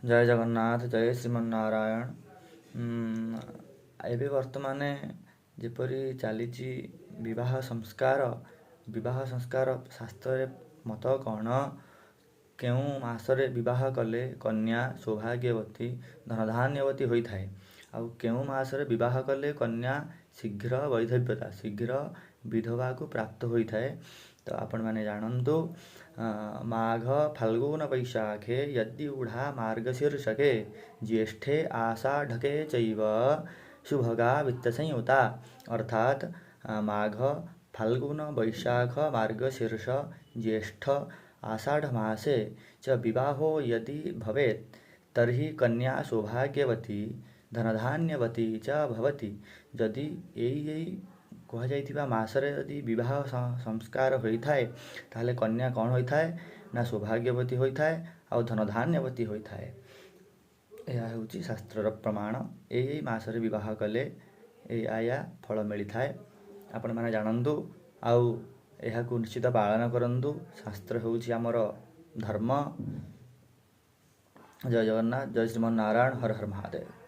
ଜୟ ଜଗନ୍ନାଥ, ଜୟ ଶ୍ରୀମନ ନାରାୟଣ। ଏବେ ବର୍ତ୍ତମାନ ଯେପରି ଚାଲିଛି ବିବାହ ସଂସ୍କାର, ବିବାହ ସଂସ୍କାର ଶାସ୍ତ୍ରରେ ମତ କ'ଣ? କେଉଁ ମାସରେ ବିବାହ କଲେ କନ୍ୟା ସୌଭାଗ୍ୟବତୀ, ଧନଧାନ୍ୟବତୀ ହୋଇଥାଏ, ଆଉ କେଉଁ ମାସରେ ବିବାହ କଲେ କନ୍ୟା ଶୀଘ୍ର ବୈଧବ୍ୟତା, ଶୀଘ୍ର ବିଧବାକୁ ପ୍ରାପ୍ତ ହୋଇଥାଏ, ତ ଆପଣମାନେ ଜାଣନ୍ତୁ। ମାଘ ଫାଲ୍ଗୁନ ବୈଶାଖେ ଯଦ୍ୟୁଢ଼ା ମାର୍ଗଶୀର୍ଷକେ ଜ୍ୟେଷ୍ଠେ ଆଷାଢ଼କେ ଚୈବ ଶୁଭଗା ବିତ୍ତ ସଂୟୁତା। ଅର୍ଥାତ୍ ମାଘ, ଫାଲ୍ଗୁନ, ବୈଶାଖ, ମାର୍ଗଶୀର୍ଷ, ଜ୍ୟେଷ୍ଠ, ଆଷାଢ଼ ମାସେ ଚ ବିବାହୋ यदि ଭବେତ୍ ତର୍ହି କନ୍ୟା ସୌଭାଗ୍ୟବତୀ ଧନଧାନ୍ୟବତୀ ଚ ଭବତି। ଯଦି ଏଇ ଏଇ କୁହାଯାଇଥିବା ମାସରେ ଯଦି ବିବାହ ସଂସ୍କାର ହୋଇଥାଏ, ତାହେଲେ କନ୍ୟା କ'ଣ ହୋଇଥାଏ ନା ସୌଭାଗ୍ୟବତୀ ହୋଇଥାଏ ଆଉ ଧନଧାନ୍ୟବତୀ ହୋଇଥାଏ। ଏହା ହେଉଛି ଶାସ୍ତ୍ରର ପ୍ରମାଣ। ଏଇ ଏଇ ମାସରେ ବିବାହ କଲେ ଏଇଆ ଏଇଆ ଫଳ ମିଳିଥାଏ। ଆପଣମାନେ ଜାଣନ୍ତୁ ଆଉ ଏହାକୁ ନିଶ୍ଚିତ ପାଳନ କରନ୍ତୁ। ଶାସ୍ତ୍ର ହେଉଛି ଆମର ଧର୍ମ। ଜୟ ଜଗନ୍ନାଥ, ଜୟ ଶ୍ରୀମନ ନାରାୟଣ, ହର ହର ମହାଦେବ।